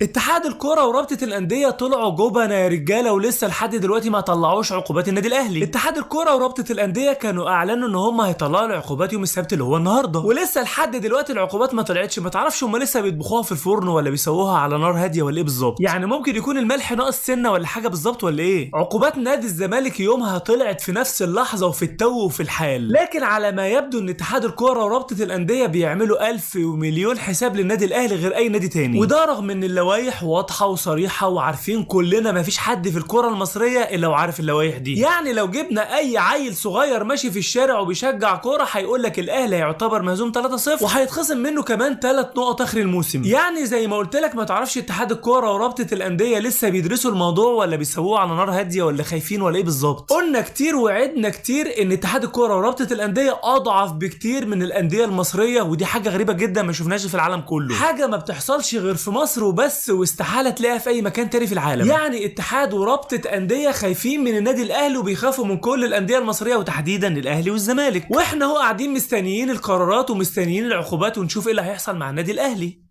اتحاد الكرة ورابطة الأندية طلعوا جبنة يا رجالة، ولسه لحد دلوقتي ما طلعوش عقوبات النادي الأهلي. اتحاد الكرة ورابطة الأندية كانوا أعلنوا إن هم هيطلعوا العقوبات يوم السبت اللي هو النهارده، ولسه لحد دلوقتي العقوبات ما طلعتش. ما تعرفش هم لسه بيطبخوها في الفرن ولا بيسووها على نار هادية ولا إيه بالظبط؟ يعني ممكن يكون الملح ناقص سنة ولا حاجة بالظبط ولا إيه؟ عقوبات نادي الزمالك يومها طلعت في نفس اللحظة وفي التو وفي الحال، لكن على ما يبدو إن اتحاد الكرة ورابطة الأندية بيعملوا 1000 ومليون حساب للنادي الأهلي غير أي نادي تاني، وده رغم إن اللوائح واضحة وصريحة وعارفين كلنا مفيش حد في الكرة المصرية إلا وعارف اللوائح دي. يعني لو جبنا أي عيل صغير ماشي في الشارع وبيشجع كورة هيقول لك الأهلي هيعتبر مهزوم 3-0 وهيتخصم منه كمان 3 نقط آخر الموسم. يعني زي ما قلت لك ما تعرفش اتحاد الكورة ورابطة الأندية لسه بيدرسوا الموضوع ولا بيسووه على نار هادية ولا خايفين ولا إيه بالظبط. قلنا كتير وعدنا كتير إن اتحاد الكورة ورابطة الأندية أضعف بكتير من الأندية المصرية، ودي حاجة غريبة جدا ما شفناهاش في العالم كله، حاجة ما بتحصلش غير في مصر وبس، واستحالة تلاقيها في أي مكان تاني في العالم. يعني اتحاد ورابطة أندية خايفين من النادي الأهلي وبيخافوا من كل الأندية المصرية وتحديدا الأهلي والزمالك، واحنا هو قاعدين مستنيين القرارات ومستنيين العقوبات ونشوف ايه اللي هيحصل مع النادي الأهلي.